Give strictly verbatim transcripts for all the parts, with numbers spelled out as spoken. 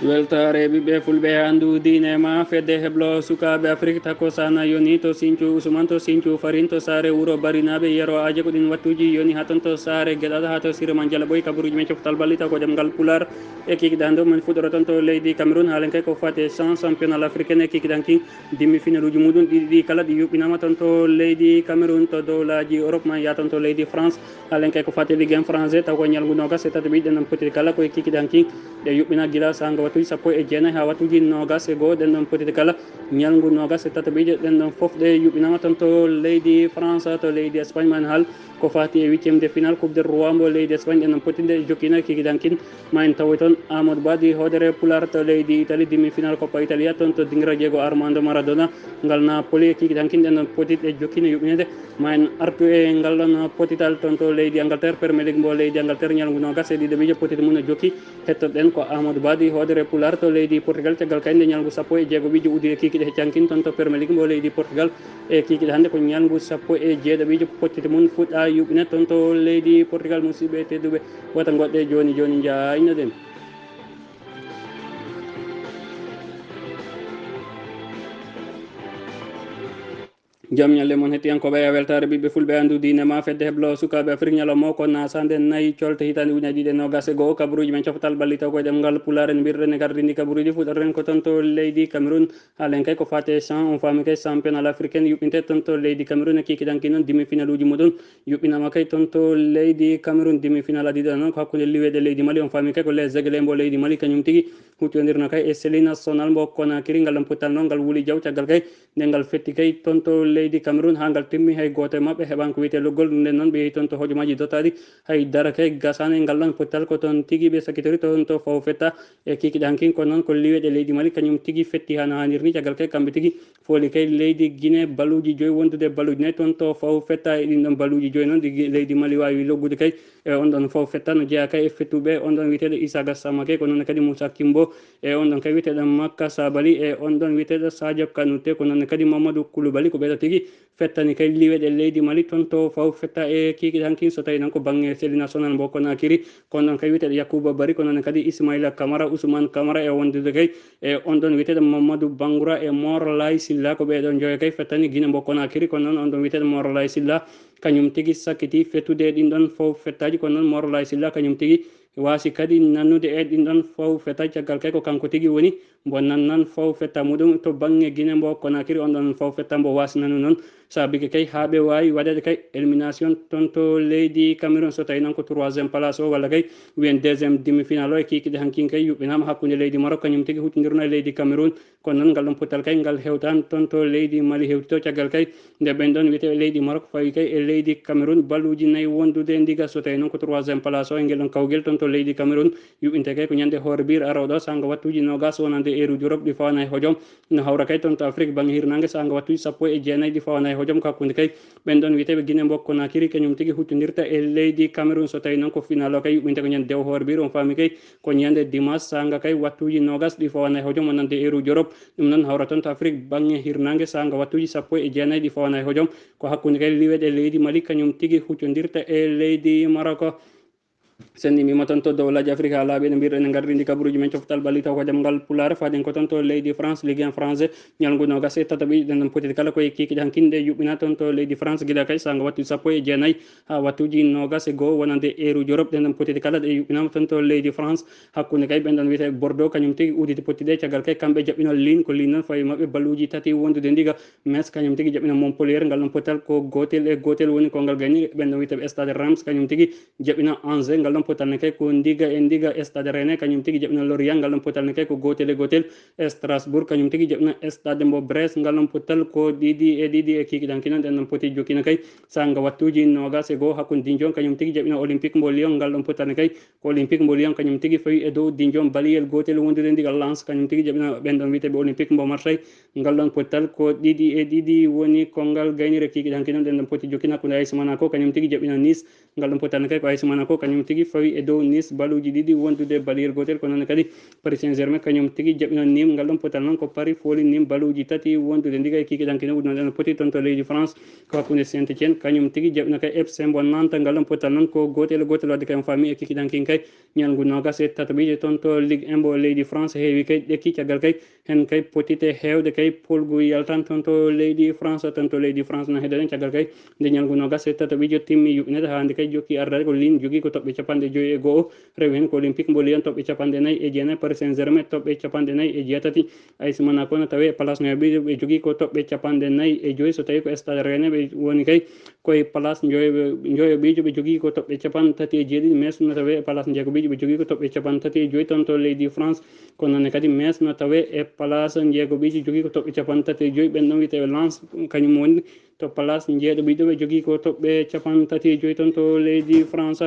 Weltaare ɓiɓɓe fulɓe, anndu diine ma fedde heblo sukaaɓe Afrik. Tako sana yoni to Sincu Usman, to Sincu Farin, to saare wuro Barinaaɓe, yero aje ko ɗin wattuuji yoni haa ton to saare Geɗal, haa to Sirema Jalaɓoy, kabaruuji men coftal balli taw ko ɗemngal Pulaar. E kikiɗe hannde men fuɗɗoro ton to leydi Cameroun, haalen kay ko fati e chan championnat africain e kikiɗe hanki demi finaluuji muɗum ɗiɗi ɗi kala ɗi yuɓɓinaama ton to leydi Cameroun, to dowlaaji Europe ma yaa ton to leydi France. Haalen kay ko fati e Ligue un français, taw ko ñalngu noogas e tati ɓiɗɗe non potiri kala ko e kikiɗe hanki ɗe yuɓɓina gila saanga wattuuji sappo e jeenayi haa wattuuji noogas e goo. Ɗen ɗon potiri kala ñalngu noogas e tati ɓiɗɗe ɗen ɗon fof ɗe yuɓɓinaama ton to leydi France, to leydi Espagne man hal ko fati e huitième de finale Coupe de Roi mbo leydi Espagne. Ɗen ɗon potiri ɗe jokkina e kikiɗe hanki ma en tawoy ton Amadou Badi hoodere Pulaar to leydi Italie, demi finale Coppa Italia ton to dingira Diego Armando Maradona ngal Napoli e kikiɗe hanki ɗen ɗon potiri ɗe jokkina yuɓɓinede. Ma en artu e ngal ɗon potital ton to leydi Angleterre, Premier League mbo leydi Angleterre, ñalngu noogas e ɗiɗo ɓijo potiri mum no jokki. Hettoɗen ko Amadou Badi hoodere Pulaar to leydi Portugal, caggal kay nde ñalngu sappo e jeego ɓijo uddi e kikiɗe heccankin ton to Premier League mbo leydi Portugal. E kikiɗe hannde ko ñalngu sappo e jeeɗo ɓijo potiri mum fuɗɗa yuɓɓine ton to leydi Portugal. Musidɓe tedduɓe, wata ngoɗɗe jooni jooni njaaynoɗen. Jam ñalle mon hettiyankooɓe e weltaare ɓiɓɓe fulɓe, anndu diine ma fedde heblo sukaaɓe Afrik, ñalawma o ko naasande nayi colte hitaande ujunaaji ɗiɗi e noogas e goo. Kabaruuji men coftal balli taw koye ɗemngal Pulaar en mbirɗen e gardindi kabaruuji fuɗɗoren ko ton to leydi Cameroun. Haalen kay ko fati e chan, on faami kay championnat africain yuɓɓinte ton to leydi Cameroun e kikiɗanki noon demi finaluuji muɗum yuɓɓinaama kay ton to leydi Cameroun. Demi final adiɗo noon ko hakkunde liweɗe leydi Mali, on faami kay ko les Aigles mbo leydi Mali kañum tigi huccondirno kay e Selina Sonal mbo Conakry. Ngal ɗon pottal noon ngal wuli jaw caggal kay nde ngal fetti kay ton to leydi Cameroun haa ngal timmi hay gooto e maɓɓe heɓaani ko wiyetee loggol. Nden noon ɓe yehi ton to hojomaaji dottaaɗi hay dara kay gasaani. Ngal ɗon pottal ko ton tigi ɓe sakkitori ton to faw fetta e kikiɗankin. Ko noon ko liweɗe leydi Mali kañum tigi fetti haa no haaniri ni caggal kay kamɓe tigi fooli kay leydi Guinée baluuji joyi wondude baluuji nayi ton to faw fetta e ɗin ɗon baluuji joyi noon ɗi leydi Mali waawi loggude kay. E on ɗon faw fetta no jeyaa kay e fettuɓe on ɗon wiyeteeɗo Issa Gassama kay, ko noon kadi Moussa Kimbo, e on ɗon kay wiyeteeɗo Makka Sabali, e on ɗon wiyeteeɗo Sadio Kanouté, ko noon kadi Mamadou Koulibaly. Ko ɓeeɗo tigi fettani kay liweɗe leydi Mali ton to faw fetta e kikiɗankin. So tawi noon ko bannge Selina Sonal mbo Conakry, ko on ɗon kay wiyeteeɗo Yakuba Bari, ko noon kadi Ismaila Kamara, Ousmane Kamara, e wondude kay e on ɗon wiyeteeɗo Mamadou Bangoura e Morlaye Sylla. Ko ɓeeɗo joyo kay fettani Guinée mbo Conakry, ko noon on ɗon wiyeteeɗo Morlaye Sylla kañum tigi sakkiti fettude e ɗin ɗon faw fettaaji, ko noon Morlaye Sylla kañum tigi waasi kadi nannude e ɗin ɗon faw fetta. Caggal kay ko kanko tigi woni mbo nannan faw fetta muɗum to bannge Guinée mbo Conakry. On ɗon faw fetta mbo waasi nannude noon saabike kay haa ɓe waawi waɗeede kay élimination ton to leydi Cameroun. So tawi noon ko troisième place o walla kay wiyen deuxième demi final o e kikiɗe hankin kay yuɓɓinaama hakkunde leydi Maroc kañum tigi huccondirno e leydi Cameroun. Kono noon ngal ɗon pottal kay ngal hewtaani ton to leydi Mali hewtito caggal kay nde ɓen ɗon wiyetee leydi Maroc fawi kay e leydi Cameroun balluuji nayi wondude ndiga. So tawi noon ko troisième place o e ngel ɗon kawgel ton to leydi Cameroun yuɓɓinte kay ko ñande hoore biir arooɗo saanga wattuuji noogas wonande eeruuji Europe ɗi fawana e hojom no hawra kay ton to Afrique bannge hirnaange saanga wattuuji sappo e jeenayi ɗi fawana e hojom. Ko hakkunde kay ɓen ɗon wiyeteeɓe Guinée mbo Conakry kañum tigi huccondirta e leydi Cameroun. So tawi noon ko final o kay yuɓɓinte ko ñande dew hoore biir on faami kay ko ñande dimanche saanga kay wattuuji noogas ɗi fawana e hojom wonande eeruuji Europe. Ɗum noon hawra ton to Afrique bannge hirnaange saanga wattuuji sappo e jeenayi ɗi fawana e hojom. Ko hakkunde kay liweɗe leydi Mali kañum tigi huccondirta e leydi Maroc. Senndiima ton to dowlaaji Afrique haa laaɓi ene mbirɗen e ngarɗi ndi kabaruuji men coftal ɓalli taw ko ɗemngal Pulaar. Faaden ko ton to leydi France, Ligue un français, ñalngu noogas e tataɓi ɗen ɗon potiti kala ko e kiikiiɗe hankinɗe yuɓɓina ton to leydi France gila kay saanga wattuuji sappo e jeenayi haa wattuuji noogas e goo wonande eeruuji Europe. Ɗen ɗon potiti kala ɗe yuɓɓinaama ton to leydi France. Hakkunde kay ɓen ɗon wiyetee Bordeaux, kañum tigi uditi potti ɗe, caggal kay kamɓe jaɓɓino Lille, ko Lille noon fawi maɓɓe balluuji tati wondude ndiga. Metz kañum tigi jaɓɓino Montpellier, ngal ɗon pottal ko gootel e gootel woni ko ngal gayni. Ɓen ɗon wiyetee Stade Reims kañum tigi jaɓɓino Angers, ngal ɗon pottal ne kay ko ndiga e ndiga. Stade Rennais kañum tigi jaɓɓino Lorient, ngal ɗon pottal ne kay ko gootel e gootel. Strasbourg kañum tigi jaɓɓino Stade mbo Brest, ngal ɗon pottal ko ɗiɗi e ɗiɗi e kiikiiɗe hankinɗe ɗen ɗon poti jokkino kay saanga wattuuji noogas e goo. Hakkunde Dijon kañum tigi jaɓɓino Olympique mbo Lyon, ngal ɗon pottal ne kay ko Olympique mbo Lyon kañum tigi fawi e dow Dijon baliyel gootel wondude ndiga. Lens kañum tigi jaɓɓino ɓen ɗon wiyeteeɓe Olympique mbo Marseille, ngal ɗon pottal ko ɗiɗi e ɗiɗi woni ko ngal gaynire. Kiikiiɗe hankinɗe ɗen ɗon poti jokkino hakkunde A S Monaco kañum tigi jaɓɓino Nice, ngal ɗon pottal ne kay ko A S Monaco kañum tigi fawi e dow Nice baluuji ɗiɗi wondude baliyel gootel. Ko noon kadi Paris Saint-Germain kañum tigi jaɓɓino Nîmes. Ngal ɗon potal noon ko Paris fooli Nîmes baluuji tati wondude ndiga e kikiɗanke no wudno ɗen poti toon to leydi France. Ko hakkunde Saint-Étienne kañum tigi jaɓɓino kay F C mbo Nantes. Ngal ɗon potal noon ko gootel e gootel wadde kay on faami e kikiɗanke kay ñalngu noogas e tataɓiijo toon to Ligue un mbo leydi France heewi kay ɗekki caggal kay heen kay potite heewde kay polgu yaltan toon to leydi France. Toon to leydi France no heɗoɗen caggal kay nde ñalngu noogas e tataɓiijo timmi yuɓɓinede haa nde kay jokki ardade ko Lille jogii ko toɓɓe capanɗe joyi e go'o, rewi heen ko Olympique mbo Lyon toɓɓe capanɗe nayi e jeenayi, Paris Saint-Germain toɓɓe capanɗe nayi e jeetati, A S Monaco no tawee e place noyaɓiijo ɓe jogii ko toɓɓe capanɗe nayi e joyi. So tawii ko Stade Rennais ɓe woni kay koye place njoyo-, njoyoɓiijo ɓe jogii ko toɓɓe capanɗe tati e jeeɗiɗi, Metz no tawee e place njeegoɓiijo ɓe jogii ko toɓɓe capanɗe tati e joyi toon to leydi France. Ko noon ne kadi Metz no tawee e place njeegoɓiijo jogii ko toɓɓe capanɗe tati e joyi. Ɓen ɗon wiyetee Lens kañum woni to place njeeɗoɓiijo ɓe jogii ko toɓɓe capanɗe tati e joyi toon to leydi France.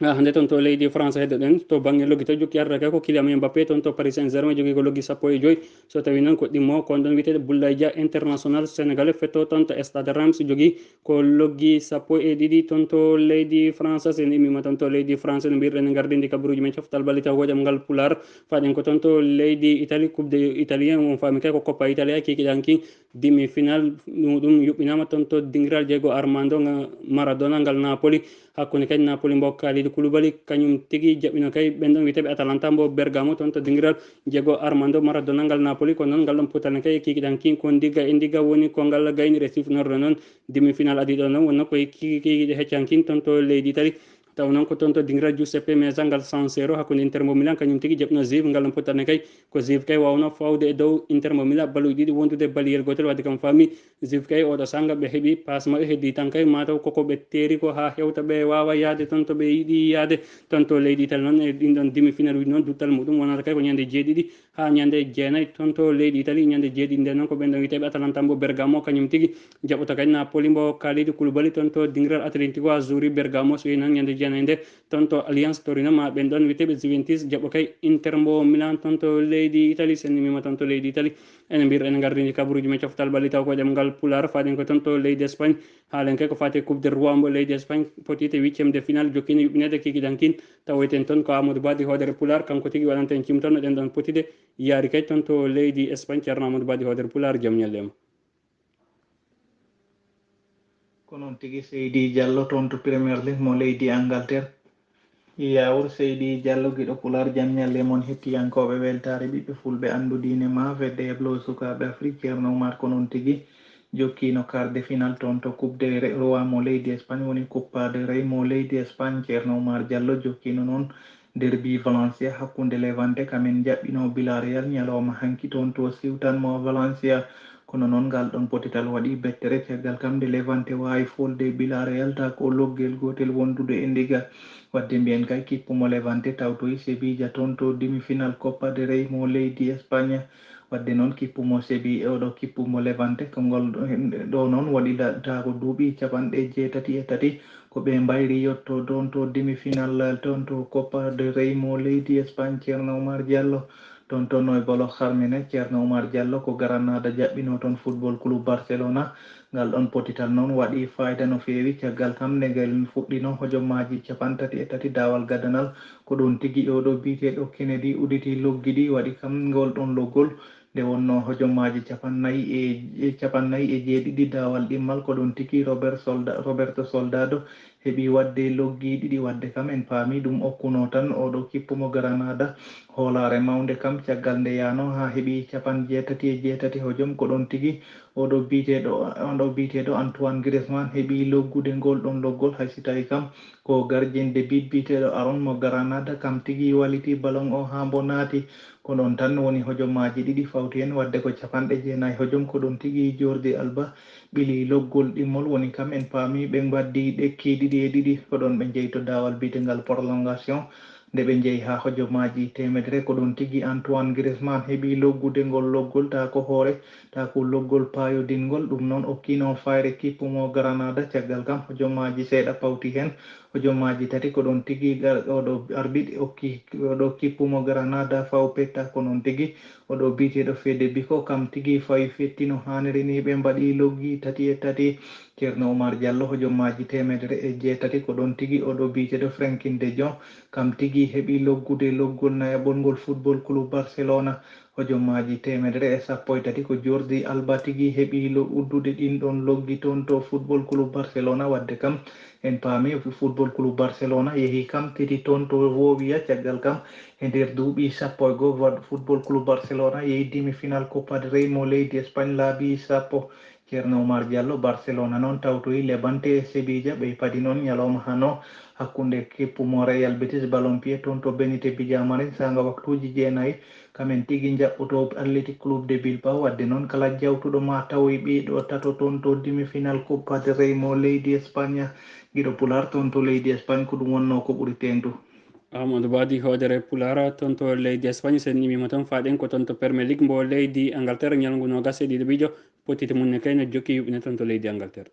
Ah, hannde toon to leydi France heddoɗen to bannge loggi to jokki ardata kay ko Kylian Mbappé toon to Paris Saint-Germain jogii ko loggi sappo e joyi. So tawii noon ko ɗimmo ko on ɗon wiyeteeɗo Boulaye Dia international sénégalais fetto toon to Stade Reims jogii ko loggi sappo e ɗiɗi toon to leydi France. So en immiima toon to leydi France no mbiyruɗen e ngardindi kabaruuji men coftal balli taw ko ɗemngal Pulaar. Faɗen ko toon to leydi Italie, Coupe de Italie, on faami kay ko Coppa Italia kikiɗanki demi-finale muɗum yuɓɓinaama toon to dingiral Diego Armando nga-, Maradona ngal Napoli. Hakkunde kadi Napoli mbo Kalidou Koulibaly, kañum tigi jaɓɓino kay ɓen ɗon wiyeteeɓe Atalanta mbo Bergamo toon to dingiral Diego Armando Maradona ngal Napoli. Ko noon ngal ɗon potal ne kay e kikiɗanki ko ndiga e ndiga woni ko ngal gayniri e sifnorɗo noon demi-finale adii ɗo noon wonno koye kikiɗe heccankin toon to leydi Italie. Taw noon ko toon to dingiral Giuseppe Meazza ngal San Siro hakkunde Inter mbo Milan kañum tigi jaɓɓino Juve ngal ɗon potal ne kay ko Juve kay waawno fawde e dow Inter mbo Milan baluuji ɗiɗi wondude baliyel gootel wadde kam faami Juve kay oɗo saanga ɓe heɓi paas maɓɓe heddii tan kay mataw koko ɓe teeri ko haa hewta ɓe waawa yahde toon to ɓe yiɗi yahde toon to leydi Italie noon e ɗin ɗon demi-finale uji noon duttal muɗum wonata kay ko ñande jeeɗiɗi haa ñande jeenayi toon to leydi Italie. Ñande jeeɗiɗi nde noon ko ɓen ɗon wiyeteeɓe Atalanta mbo Bergamo kañum tigi jaɓɓoto kay Napoli mbo Kalidou Koulibaly toon to dingiral Atletico Azzurri Bergamo so yehi noon ñande jeenayi nde toon to Allianz Torino ma ɓen ɗon wiyeteeɓe Juventus jaɓɓo kay Inter mbo Milan toon to leydi Italie. So en immiima toon to leydi Italie ene mbiyruɗen e ngardindi kabaruuji men coftal balli taw ko ɗemngal Pulaar faɗen ko toon to leydi Espagne. Haalen kay ko faati e Coupe du Roi mbo leydi Espagne potite huitième de finale jokkiino yuɓɓineede kikiɗankin tawoyten toon ko Amadou Badi hoodere Pulaar kanko tigi waɗanta en cimtol no ɗen ɗon potide yaari kay toon to leydi Espagne. Ceerno Amadou Badi hoodere Pulaar jam ñalle ma. Ko noon tigi Seydi Diallo toon to Premier League mo leydi Angleterre. Yaawur Seydi Diallo giɗo Pulaar jam ñalle mon hettiyankooɓe weltaare ɓiɓɓe fulɓe anndu diine ma fedde heblo sukaaɓe Afrique Ceerno Oumar ko noon tigi jokkiino quart de finale toon to Coupe de Roi mo leydi Espagne woni Copa de Rey mo leydi Espagne Ceerno Oumar Diallo jokkiino noon Derby Valencia hakkunde Levante kamen jaɓɓino Villarreal ñalawma hanki toon to siwtan mo Valencia. Kono noon ngal ɗon potital waɗi bettere caggal kam nde Levante waawi folde Villarreal ta ko loggel gootel wondude e ndiga. Wadde mbiyen kay kippu mo Levante tawtoyi Sevilla toon to demi-finale Copa de Rey mo leydi Espagne. Wadde noon kippu mo Sevilla oɗo kippu mo Levante ko ngol ɗo noon waɗi ta ko duuɓi capanɗe jeetati e tati ko ɓe mbayri yetto toon to demi-finale toon to Copa de Rey mo leydi Espagne Ceerno Oumar Diallo. Toon toon no e bolo harmine Ceerno Oumar Diallo ko Granada jaɓɓino toon Football Club Barcelona. Ngal ɗon potital noon waɗi fayda no feewi caggal kam nde ngel fuɗɗino hojommaaji capantati e tati daawal gadanal. Ko ɗoon tigi oɗo biyeteeɗo Kennedy udditi loggi ɗi waɗi kam ngol ɗon loggol. Nde wonnoo hojommaaji capannay e, e capannay e jeeɗiɗi daawal ɗimmal, ko ɗoon tigi Robert Solda-, Roberto Soldado heɓi waɗde loggi ɗiɗi. Waɗde kam en paami ɗum okkunoo tan oɗo kippu mo Granada hoolaare mawnde kam caggal nde yahnoo haa heɓi capanɗe jeetati e jeetati hojom. Ko ɗoon tigi oɗo biyeteeɗo, oɗo biyeteeɗo Antoine Griezmann heɓi loggude ngol ɗon loggol, hay si tawii kam ko gardien de but biyeteeɗo Aaron mo Granada kam tigi waliti ballon o haa mbo naati. Ko ɗoon tan woni hojomaaji ɗiɗi fawti heen, waɗde ko capanɗe jeenayi hojom. Ko ɗoon tigi Jordi Alba ɓili loggol ɗimmol, woni kam en paami ɓe mbaɗdi ɗekki ɗiɗi e ɗiɗi. Ko ɗoon ɓe njeyi to daawal biyetengal prolongation, nde ɓe njeyi haa hojomaaji teemedere. Ko ɗoon tigi Antoine Griezmann heɓi loggude ngol loggol, taa ko hoore, taa ko loggol paayodinngol. Ɗum noon okkiino fayre kippu mo Granada. Caggal kam hojomaaji seeɗa pawti heen. Hojomaaji tati ko ɗoon tigi gar-, oɗo arbitre okki oɗo kippu mo Granada faw petta. Ko noon tigi oɗo biyeteeɗo Fede Biko kam tigi fawi fetti no haaniri ni. Ɓe mbaɗi loggi tati e tati. Ceerno Oumar Diallo, hojommaaji teemedere e jeetati, ko ɗoon tigi oɗo biyteeɗo Frenkie de Jong, kam tigi heɓi loggude loggol nayaɓol ngol Football Club Barcelona. Hojommaaji teemedere e sappo e tati ko Jordi Alba tigi heɓi lo-, uddude ɗiin ɗoon loggi toon to Football Club Barcelona. Waɗde kam, en paami Football Club Barcelona yehi kam titi toon to Vovia. Caggal kam, e nder duuɓi sappo e goo, Football Club Barcelona yehi demi-final Copa del Rey mo leydi Espagne laabi sappo. Ceerno Oumar Diallo, Barcelona noon tawtoyi Levante e Sevilla, ɓe padi noon ñalawma hano hakkunde kippu mo Real Betis Ballon Pied toon to Benito Villamarín, saanga waktuuji jeenayi, kamen tigi njaɓɓoto Athletic Club de Bilbao. Waɗde noon, kala jawtuɗo ma tawoy ɓee ɗo tato toon to demi-final Copa del Rey mo leydi Espagne, giɗo Pulaar toon to leydi Espagne, ko ɗum wonnoo ko ɓuri teeŋtu. Amadou Badi, hoodere Pulaar toon to leydi Espagne, sen ñiiɓiima toon, faaɗen ko toon to Premier League mbo leydi Angleterre, ñalngu noogas e ɗiɗo ɓiijo, pottitte mum ne kay no jokki yuɓɓinde toon to leydi Angleterre.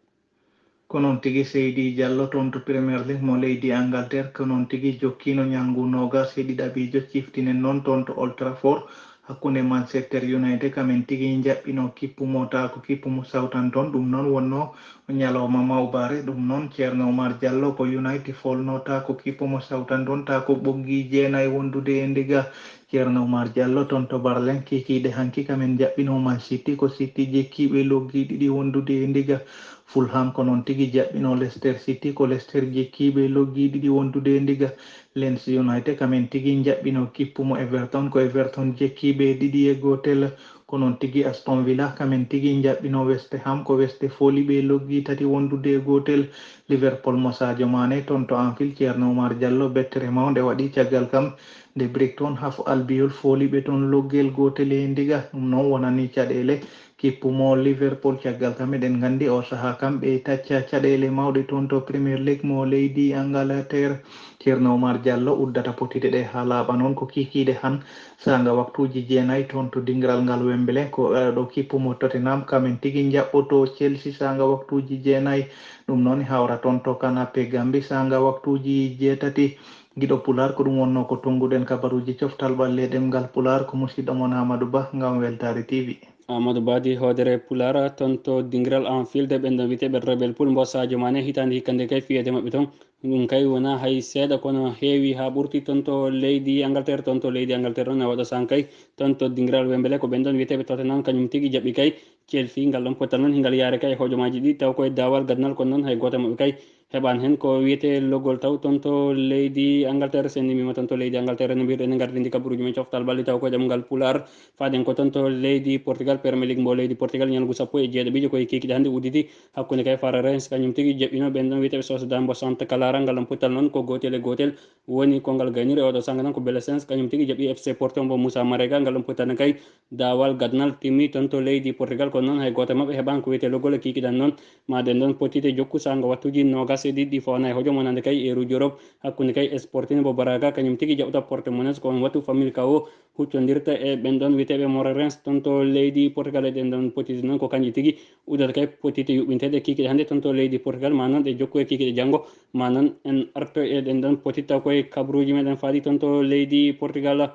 Ko noon tigi, Seydi Diallo, toon to Premier League mo leydi Angleterre, ko noon tigi jokkiino ñalngu noogas e ɗiɗaɓiijo, ciftinen noon toon to Old Trafford, hakkunde Manchester United, kamen tigi njaɓɓino kippu mo, taa ko kippu mo Southampton. Ɗum noon wonnoo ñalawma mawbaare. Ɗum noon, Ceerno Oumar Diallo, ko United folno, taa ko kippu mo Southampton, taa ko ɓoggi jeenayi wondude e ndiga. Ceerno Oumar Diallo, toon to Berlin, kiikiiɗe hanki kamen njaɓɓino Man City, ko City jekkiiɓe loggi ɗiɗi wondude e ndiga. Fulham ko noon tigi jaɓɓino Leicester City, ko Leicester jekkiiɓe loggi ɗiɗi wondude e ndiga. Leeds United kamen tigi njaɓɓino kippu mo Everton, ko Everton jekkiiɓe ɗiɗi e gootel. Ko noon tigi Aston Villa kamen tigi njaɓɓino West Ham, ko West fooli ɓe loggi tati wondude e gootel. Liverpool mo Sadio Mané toon to Anfield, Ceerno Oumar Diallo, bettere mawnde waɗi caggal kam nde Brighton haafu Albion fooli ɓe toon loggel gootel e ndiga. Ɗum noon wonani caɗeele kippu mo Liverpool. Caggal kam, eɗen nganndi oo sahaa kam ɓe tacca caɗeele mawɗe toon to Premier League mo leydi Angleterre. Ceerno Oumar Diallo, uddata pottitte ɗe haa laaɓa noon ko kiikiiɗe han, saanga waktuuji jeenayi toon to dingiral ngal Wembley, ko ɗo kippu mo Tottenham kamen tigi njaɓɓoto Chelsea saanga waktuuji jeenayi. Ɗum noon hawra toon to Canapé Gambie saanga waktuuji jeetati. Giɗo Pulaar, ko ɗum wonnoo ko tonnguɗen kabaruuji coftal ɓalli e ɗemngal Pulaar, ko musidɗo mon Amadou Ba ngam Weltaare T V. Amadou Badi, hoodere Pulaar toon to dingiral Anfield, ɓen ɗon wiyeteeɓe Rebel Pool mbo Sadio Mané, hitaande hikka nde kay fiyede maɓɓe toon, ɗum kay wonaa hay seeɗa, kono heewi haa ɓurti toon to leydi Angleterre. Toon to leydi Angleterre noon e oɗo saanga kay, toon to dingiral Wembley, ko ɓen ɗon wiyeteeɓe Tottenham, kañum tigi jaɓi kay Chelsea. Ngal ɗon pottal noon, ngal yaare kay hojomaaji ɗiɗi, taw koye daawal gadnal, kono noon hay gooto e maɓɓe kay heɓaani heen ko wiyetee loggol taw toon to leydi Angleterre. Sen mbiima toon to leydi Angleterre, no mbiruɗen, en ngardini kabaruuji men coftal ɓalli taw koye ɗemngal Pulaar. Faaɗen ko toon to leydi Portugal, Premier League mbo leydi Portugal, ñalngu sappo e jeeɗiɗiijo ko e kiikiiɗe hannde udditi hakkunde kay Farense, kañum tigi jaɓɓino ɓen ɗon wiyeteeɓe Sociedad mbo Santa Clara. Ngal ɗon pottal noon ko gootel e gootel woni ko ngal gayniri. Oɗo saanga noon ko Belenenses, kañum tigi jaɓɓi F C Porto mbo Moussa Marega. Ngal ɗon pottal noon kay daawal gadnal timmi toon to leydi Portugal, kono noon hay gooto e maɓɓe heɓaani ko wiyetee loggol e kiikiiɗe han noon. Maa ɗen ɗon pottitte jokku saanga wattuuji noogas e ɗiɗi ɗi fawanaa e hojom wonande kay eeruuji Europe, hakkunde kay Sporting mbo Braga, kañum tigi jaɓɓata Portimonense. Ko on wattu Famalicão huccondirta e ɓen ɗon wiyeteeɓe Moreirense toon to leydi Portugal. E ɗen ɗon pottitte noon ko kanji tigi uddata kay pottitte yuɓɓinteeɗe kiikiiɗe hannde toon to leydi Portugal, maa noon ɗe jokku e kiikiiɗe janngo, maa noon en arto e ɗen ɗon pottitte taw koye kabaruuji meɗen faaɗi toon to leydi Portugal.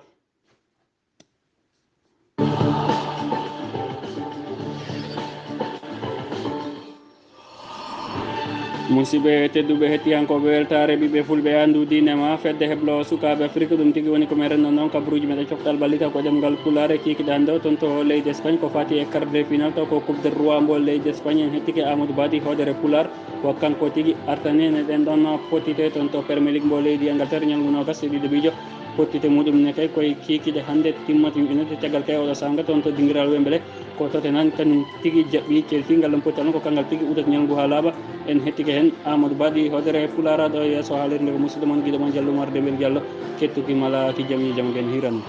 Musidɓe tedduɓe, hettiyankooɓe Weltaare Ɓiɓɓe Fulɓe, anndu diine ma, fedde heblo sukaaɓe Afrik, ɗum tigi woni ko men renno noon kabaruuji meɗen coftal ɓalli taw ko ɗemngal Pulaar e kiikiiɗe hannde o toon to leydi Espagne ko faati e quart de finale taw ko Coupe du Roi mbo leydi Espagne. En hettike Amadou Badi, hoodere Pulaar, ko kanko tigi artani en e ɗen ɗon pottitte toon to Premier League mbo leydi Angleterre, ñalngu noogas e ɗiɗiijo. Pottitte muɗum ne kay koye kiikiiɗe hannde timmata yuɓɓinede, caggal kay oɗo saanga toon to dingiral Wembley, ko Tottenham kañum tigi jaɓɓi Chelsea. Ngal ɗon pottal noon ko kangal tigi uddata ñalngu haa laaɓa. En hettike heen Amadou Badi, hoodere Pulaar, ɗo yeeso haalirde ko musidɗo mon, giɗo mon, Diallo Oumar Dembel Diallo. Kettuki mala ki jam, yo jam gen hiran.